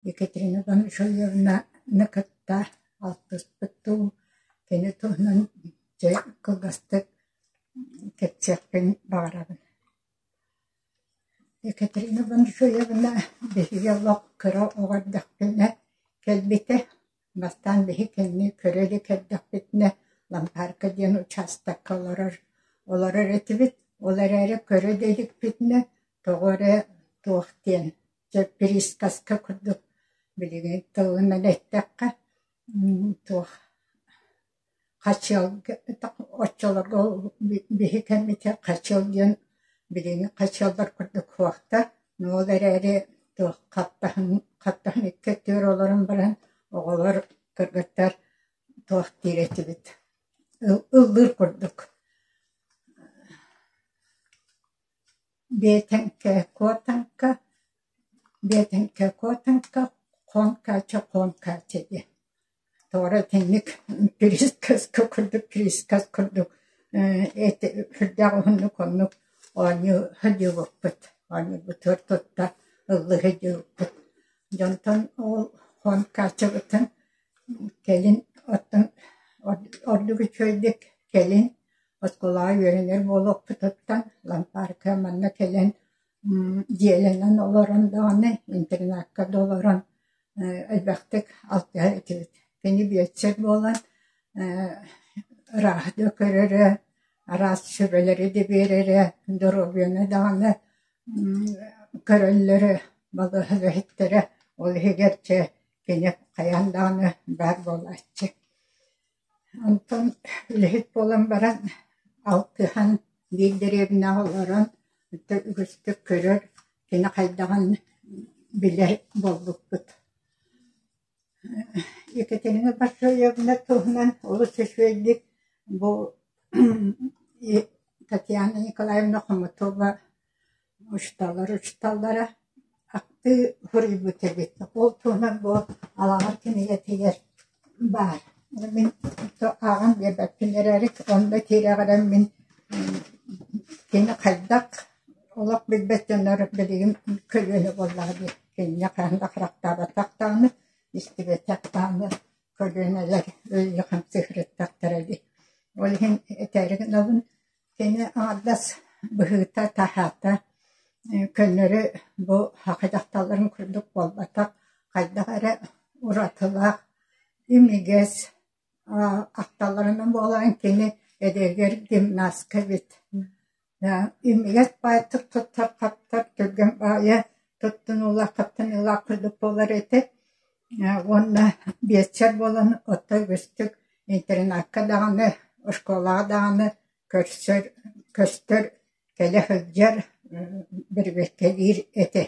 Екатерина Панфиловнаны кытта алтыспыт дуу, кини туһунан дьэ кылгастык кэпсиэхпин баҕарабын. Екатерина Панфиловна биһиги олох кыра оҕо эрдэхпинэ кэлбитэ. Бастаан биһиги кинини көрө илик эрдэхпитинэ Лампаарка диэн учаастакка олорор олорор этибит. Ол эрээри көрө да иликпитинэ тоҕо эрэ туох диэн дьэ приказка курдук билигин тылынан эттэххэ туох хачыалга оччолорго биһи кэммитигэр хачыал диэн билиҥҥи хачыаллар курдук суохтар, ол эрээри туох хаптаһын хаптаһын икки өттүгэр олорон баран оҕолор, кыргыттар туох диир этибит ыллыыр курдук Биэтэҥкэ куотаҥка, биэтэҥкэ куотаҥка, хоҥкааччы хоҥкааччы диэн. Тоҕо эрэ итинник присказка курдук присказ курдук сүрдээх уһуннук оннук оонньуу сылдьыбыппыт, оонньуурбутугар тутта ыллыы сылдьыбыппыт. Дьонтон ол хоҥкааччыбытын кэлин оттон ордук үчүгэйдик кэлин Оскуолаҕа үөрэнэр буолуохпутуттан Лампаарка манна кэлэн дьиэлэнэн олорон даҕаны, интернакка да олорон элбэхтик алтыһар этибит. Кини биэлсэр буолан ырааһы да көрөрө, араас сүбэлэри да биэрэрэ, доруобуйаны даҕаны көрөллөрө, балыыһа үлэһиттэрэ, ол иһигэр чэ кини хайаан даҕаны баар буолааччы. Онтон үлэһит буолан баран алтыһан биир дэриэбинэҕэ олорон үгүстүк көрөр, кини хайдаҕын билэр буолбуппут. Екатерина Васильевна туһунан олус үчүгэйдик бу Татьяна Николаевна Хомутова учууталлар учууталлара ахтыы суруйбут эбит. Ол туһунан бу Алаҕар кинигэтигэр баар. Мин ааҕан биэрбэппин эрээри, онно тирэҕирэн мин кини хайдах олох билбэт дьоннор билигин көлүөнэ буоллаҕа дии. Кинини хаһан да харахтаабатах даҕаны, истибэтэх даҕаны көлүөнэлэр өйү-хамсыы сырыттахтара дии. Ол иһин этээри гынабын, Кини аҥардас быһыыта-таһаата көннөрү бу саха дьахталларын курдук буолбатах, хайдах эрэ уратылаах, имигэс ахталларынан буолан кини эдэригэр гимнастка эбит. Имигэс баайдык туттар-хаптар, түргэн баайа туттунуулаах-хаптыныылаах курдук буолар этэ уонна биэчэр буолан оттон үгүстүк интернакка даҕаны, оскуолаҕа даҕаны көрсөр, көстөр, кэлэ сылдьар, бирибиэккэлиир этэ.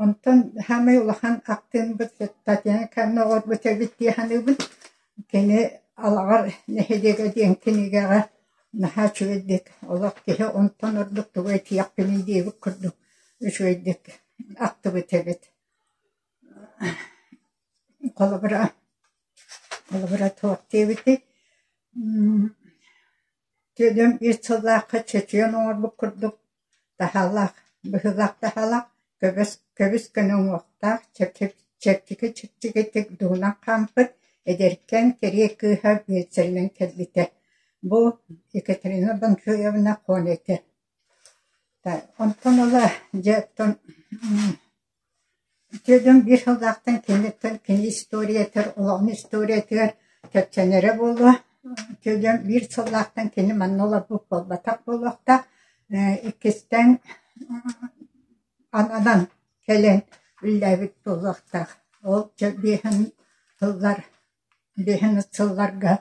Онтон саамай улахан ахтыыбыт Татьяна Николаевна оҕорбут эбит дии саныыбын. Кини Алаҕар нэһилиэгэ диэн кинигэҕэ наһаа үчүгэйдик олох киһи онтон ордук тугу этиэхпиний диэбит курдук үчүгэйдик ахтыбыт эбит. Холобура, холобура туох диэбитий Түөдэм үс сыллаахха чочуйан оҥорбут курдук таһаалаах, быһыылаах таһаалаах, көбөс көбүс көнө уҥуохтаах, чэпчэки-чэпчэкитик дугунан хаампыт эдэркээн кэриэ кыыһа биэлсэринэн кэлбитэ. Бу Екатерина Панфиловна Хон этэ. Онтон ыла дьэ оттон Үтүө биир сыллаахтан киниттэн кини историятыгар, олоҕун историятыгар кэпсэнэрэ буолуо. Үтүө биир сыллаахтан кини манна олорбут буолбатах буолуохтаах. Иккистээн ананан кэлэн үлэлээбит буолуохтаах. Ол дьэ биэһин сыллар биэһин сылларга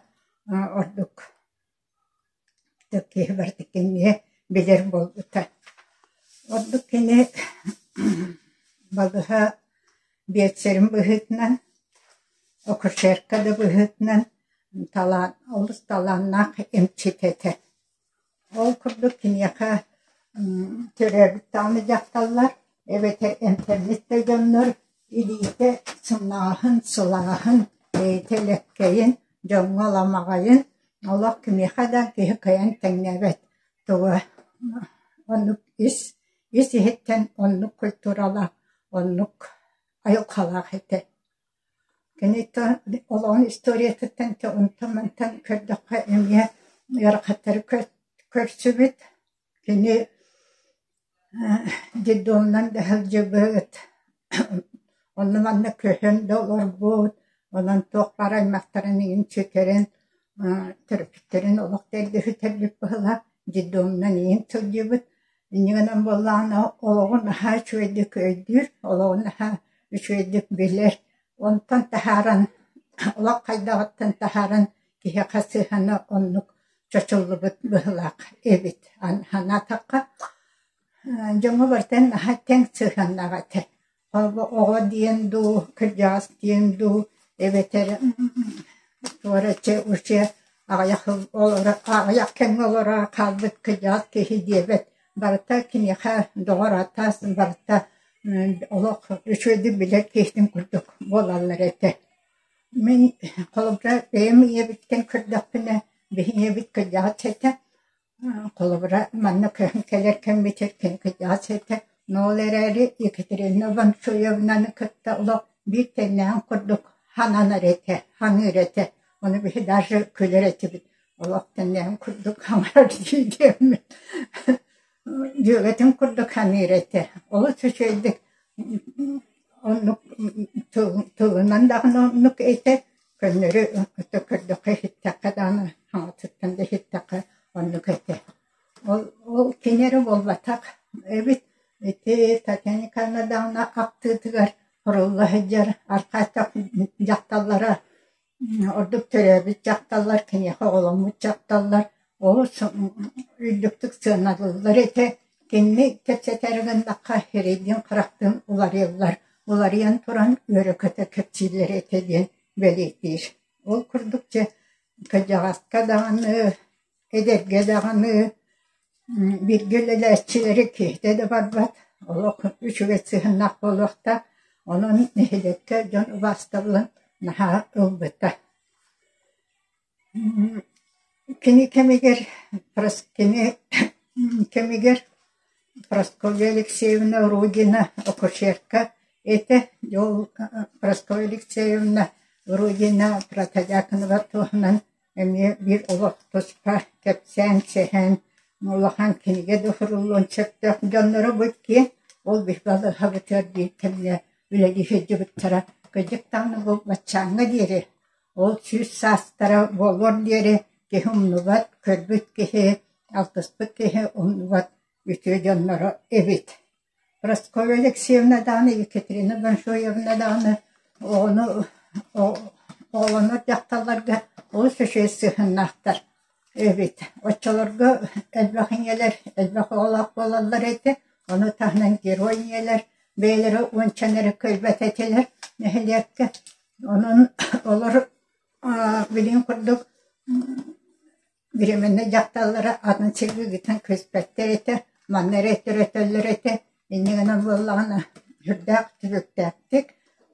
ордук киһи барыта кинини билэр буолбута. Ордук кини балыыһа биэлсэрин быһыытынан, акушерка да быһыытынан талаан олус талааннаах эмчит этэ. Ол курдук киниэхэ төрөөбүт даҕаны дьахталлар эбэтэр эмтэммит да дьоннор илиитэ сымнаҕаһын, сылааһын, бэйэтэ элэккэйин, дьоҥҥо аламаҕайын олох кимиэхэ да киһи кыайан тэҥнээбэт туга оннук ис Ис-иһиттэн оннук культуралаах, оннук айылҕалаах этэ. Кини олоҕун историятыттан онтон-мантан көрдөххө эмиэ ыарахаттары көрсүбүт. Кини детдомунан да сылдьыбыт, онно-манна көһөн да олорбут, онон туох баар аймахтарын иһин сүтэрэн, төрөппүттэрин олох да эрдэ сүтэрбит быһыылаах, детдомунан иһин сылдьыбыт. Инньэ гынан буоллаҕына олоҕун наһаа үчүгэйдик өйдүүр, олоҕун наһаа үчүгэйдик билэр. Онтон таһааран, олох хайдаҕыттан таһааран киһиэхэ сыһыана оннук чочуллубут быһыылаах эбит. Санаатахха, дьоҥҥо барытын наһаа тэҥ сыһыаннаах этэ. Оҕо диэн дуу, кырдьаҕас диэн дуу, эбэтэр туора чэ аҕыйах аҕыйах кэмҥэ олоро хаалбыт кырдьаҕас киһи диэбэт. Барыта киниэхэ доҕор атас, барыта олох үчүгэйдик билэр киһитин курдук буолаллар этэ. Мин холобура бэйэм ийэбиттэн көрдөхпүнэ, биһиги ийэбит кырдьаҕас этэ. Холобура, манна көһөн кэлэр кэммитигэр кини кырдьаҕас этэ. Но ол эрээри Екатерина Ванцуевнаны кытта олох биир тэҥнээҕин курдук сананар этэ, саныыр этэ. Ону биһи даже күлэр этибит, олох тэҥнээҕин курдук саҥарар дии диэммит. Дьүөгэтин курдук саныыр этэ. Олус үчүгэйдик оннук тылынан даҕаны оннук этэ, көннөрү көрдөххө иһиттэххэ даҕаны, хаҥатыттан да иһиттэххэ оннук этэ. Ол ол кини эрэ буолбатах эбит, ити Татьяна Николаевна даҕаны ахтыытыгар хорулла сылдьар архааччах дьахталлара ордук төрөөбүт дьахталлар, киниэхэ оҕоломмут дьахталлар олус үрдүктүк сыаналыыллар этэ. Кинини кэпсэтээри гыннахха сирэйдиин-харахтыын уларыйаллар, уларыйан туран үөрэ-көтө кэпсииллэр этэ диэн бэлиэтиир. Ол курдук дьэ кырдьаҕаска даҕаны, эдэргэ даҕаны бииргэ үлэлээччилэри киһитэ да барбат, олох үчүгэй сыһыаннаах буолуохтаах. Онон нэһилиэккэ дьон убаастабылын наһаа ылбыта. Кини кэмигэр кини кэмигэр Прасковья Алексеевна Рудина акушерка этэ. Ол Прасковья Алексеевна Рудина Протодьяконова туһунан эмиэ биир олох туспа кэпсээн, сэһэн, улахан кинигэ да суруллуон сөптөөх дьонноро бу иккиэн ол биһиги балыыһабытыгар биир кэмҥэ үлэлии сылдьыбыттара. Кырдьык даҕаны бу баччааҥҥа диэри ол 100 саастара буолуор диэри киһи умнубат, көрбүт киһи, алтыспыт киһи умнубат үтүө дьонноро эбит. Прасковья Алексеевна даҕаны, Екатерина Боншоевна даҕаны оҕону оҕолонор дьахталларга олус үчүгэй сыһыаннаахтар эбит. Оччолорго элбэх ийэлэр элбэх оҕолоох буолаллар этэ. Ону таһынан герой ийэлэр бэйэлэрэ уончаны эрэ кыайбат этилэр нэһилиэккэ. Онон олор билигин курдук Беременнай дьахталлары атын сиргэ ыытан көспөттөр этэ, манна эрэ төрөтөллөр этэ, инньэ гынан буоллаҕына сүрдээх түбүктээхтик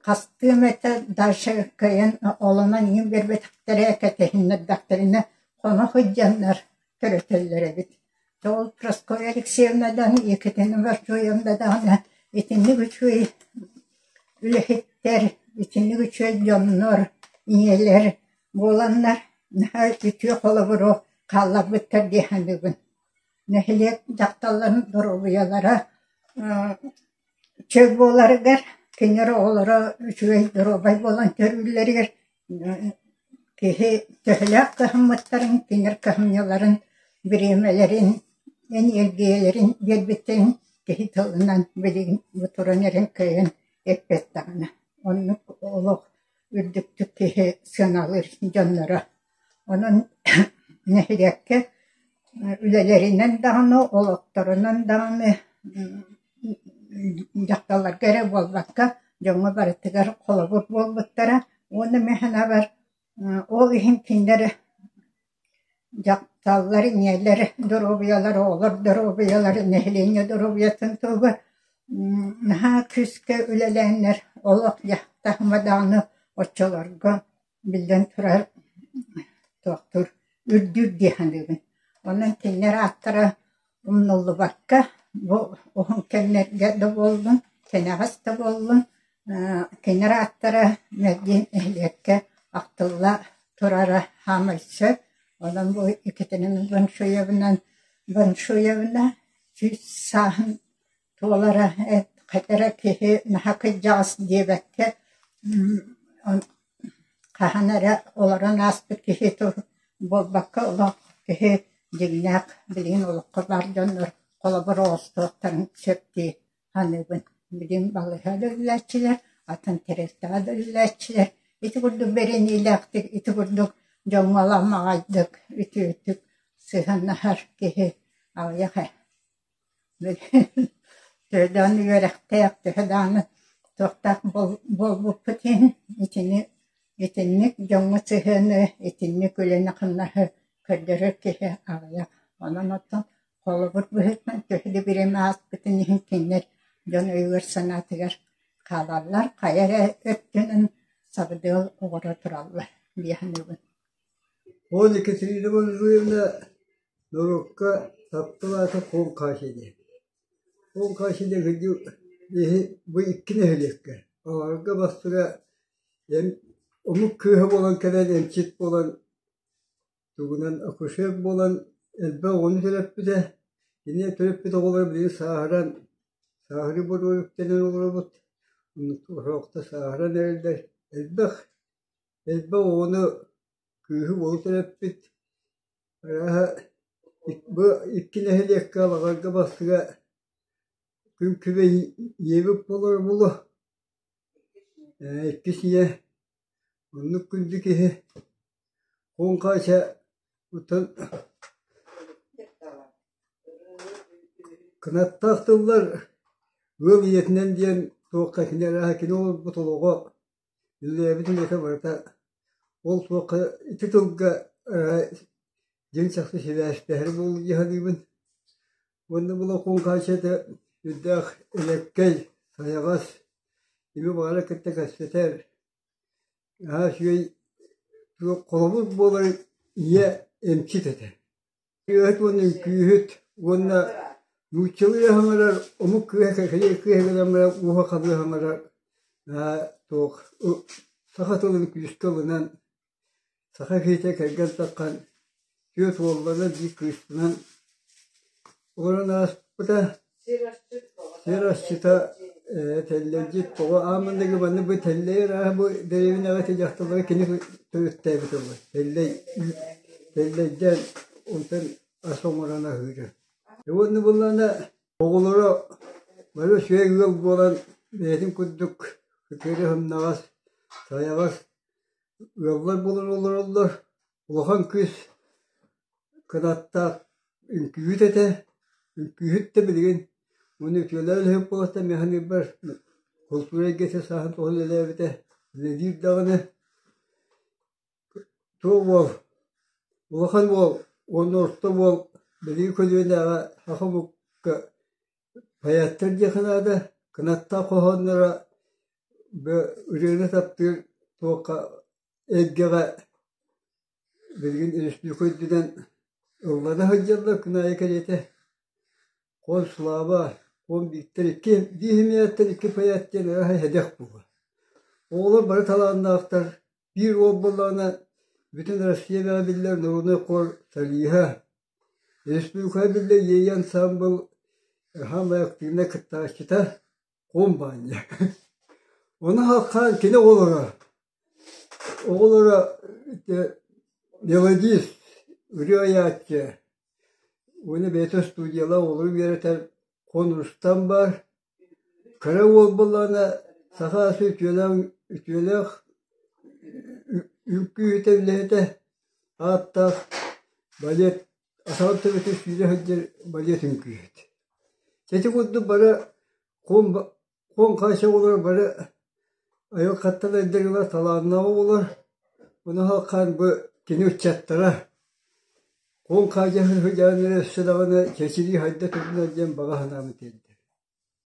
хастыы эмэтэ дальше кыайан олонон иҥин биэрбэтэхтэрэ, кэтэһиннэрдэхтэринэ хоно сылдьаннар төрөтөллөр эбит. Ол Прасковья Алексеевна даҕаны, Екатерина Варчуевна даҕаны итинник үчүгэй үлэһиттэр, итинник үчүгэй дьоннор, ийэлэр буоланнар наһаа үтүө холобуру хаалларбыттар дии саныыбын. Нэһилиэк дьахталларын доруобуйалара чөл буоларыгар, кинилэр оҕолоро үчүгэй доруобай буолан төрүүллэригэр киһи төһөлөөх кыһаммыттарын, кинилэр кыһамньыларын, бириэмэлэрин, эниэргийэлэрин биэрбиттэрин киһи тылынан билигин бу туран эрэн кыайан эппэт даҕаны. Оннук олох үрдүктүк киһи сыаналыыр дьонноро. Онон нэһилиэккэ үлэлэринэн даҕаны, олохторунан даҕаны дьахталларга эрэ буолбакка, дьоҥҥо барытыгар холобур буолбуттара. Уонна мин санаабар, ол иһин кинилэр дьахталлар, ийэлэр доруобуйалара, оҕолор доруобуйалара, нэһилиэнньэ доруобуйатын туһугар наһаа күүскэ үлэлээннэр олох таһыма даҕаны оччолорго биллэн турар туохтуур үрдүүр дии саныыбын. Онон кинилэр ааттара умнуллубакка Бу уһун кэмнэргэ да буоллун, кэнэҕэс да буоллун, кинилэр ааттара мэлдьи нэһилиэккэ ахтылла турара саамай сөп. Онон бу Екатерина Боншуевна Боншуевна 100 сааһын туолара хайа эрэ киһи наһаа кырдьаҕас диэбэккэ хаһан эрэ олорон ааспыт киһи буолбакка олох киһи дьиҥнээх билигин олоххо баар дьоннор холобур оҥостуохтарын сөп дии саныыбын. Билигин балыыһа да үлэлээччилэр, атын тэрилтэҕэ да үлэлээччилэр ити курдук бэриниилээхтик, ити курдук дьоҥҥо аламаҕайдык, үтүөтүк сыһыаннаһар киһи аҕыйах ээ. Төһө даҕаны үөрэхтээх, төһө даҕаны туохтаах буолбуппут иһин итини итинник дьоҥҥо сыһыаны, итинник үлэни-хамнаһы көрдөрөр киһи аҕыйах. Онон оттон холобур быһыытынан төһө да бириэмэ ааспытын иһин кинилэр дьон өйүгэр-санаатыгар хаалаллар, хайа эрэ өттүнэн сабыдыал оҥоро тураллар дии саныыбын. Ол Екатерина Владимировна норуокка таптал аата Куон Хаача диэн. Куон Хаача диэн кырдьык бу икки нэһилиэккэ Аларга Бастыга омук кыыһа буолан кэлэн эмчит буолан тугунан акушер буолан элбэх оҕону төрөппүтэ. Кини төрөппүт оҕолоро билигин сааһыран сааһырыы боруогар үктэнэн олоробут. Оннук сааһыран эрэллэр. Элбэх элбэх оҕону кыыһы уолу төрөппүт. Арааһа бу икки нэһилиэккэ Алаҕарга Бастыга күн күбэй ийэбит буолара буолуо. Иккис ийэ оннук күндү киһи Куҥ Хаача оттон кынаттаах тыллар ыал ийэтинэн диэн туохха кини арааһа кини олорбут олоҕо үлэлээбит үлэтэ барыта ол туохха ити тылга дьиҥ чахчы сибээстэһэр буолуо дии саныыбын. Уонна була Куҥ Хаача үрдээх элэккэй, сайаҕас, кими баҕарар кытта кэпсэтэр, наһаа үчүгэй холобур буолар ийэ эмчит этэ. Ырыаһыт уонна үҥкүүһүт уонна нууччалыы эрэ саҥарар омук кыыһа кэлии кыыһа гынан баран уоһа хабыы саҥарар наһаа туох саха тылын күүскэ ылынан саха киһитэ кэргэн таххан түөрт уолланан биир кыыспынан олорон ааспыта. Сир асчыта тэллэйдьит тоҕо аан маҥнайгы манна бу тэллэй арааһа бу дэриэбинэҕэ ити дьахталлары кини төрүттээбит уолла тэллэй тэллэйдээн онтон ас оҥорон аһыыра. Уонна буоллаҕына оҕолоро бары үчүгэй ыал буолан бэйэтин курдук кытыары сымнаҕас, сайаҕас ыаллар буолан олороллор. Улахан кыыс кынаттаах үҥкүүһүт этэ, үҥкүүһүт да билигин уонна үтүөлээх үлэһит буолуохтан мин саныырбар култуура эйгэтэ сааһын тоҕо үлэлээбитэ, үлэлиир даҕаны туох уол, улахан уол уонна орто уол билигин көлүөнэҕэ саха омукка поэттар диэххэ наада, кынаттаах хоһоонноро ырыаны таптыыр туохха эйгэҕэ Билигин республика үрдүнэн ыллана сылдьаллар күн аайы кэриэтэ. Кон Слава, Кон Виктор икки биир иһимиэттэн икки поэт диэн ыраах сэдэх буолар. Оҕолор бары талааннаахтар. Биир уол буоллаҕына бүтүн Россия биллэр норуодунай хор солиһа, республикаҕа биллэр Иэйии ансаамбыл саамай активнай кыттааччыта Куом Баанньа. Ону халхаан кини оҕолоро, оҕолоро мелодист, ырыа айааччы уонна бэйэтэ студиялаах оҕолору үөрэтэр Хон Рустам баар. Кыра уол буоллаҕына саха асы үтүөлээх үтүөлээх үҥкүүһүтэ үлэһитэ ааттаах балет атаҕын төбөтүн сүүрэ сылдьар балет үҥкүүһүт. Ити курдук бары Куом хааччах оҕолоро бары айылҕаттан айдарыылаах талааннаах оҕолор. Ону халхаан бу кини ыччаттара Куом хааччах сыдьааннара өссө даҕаны чэчирии сайда турдунар диэн баҕа санаабын тиэрдэр.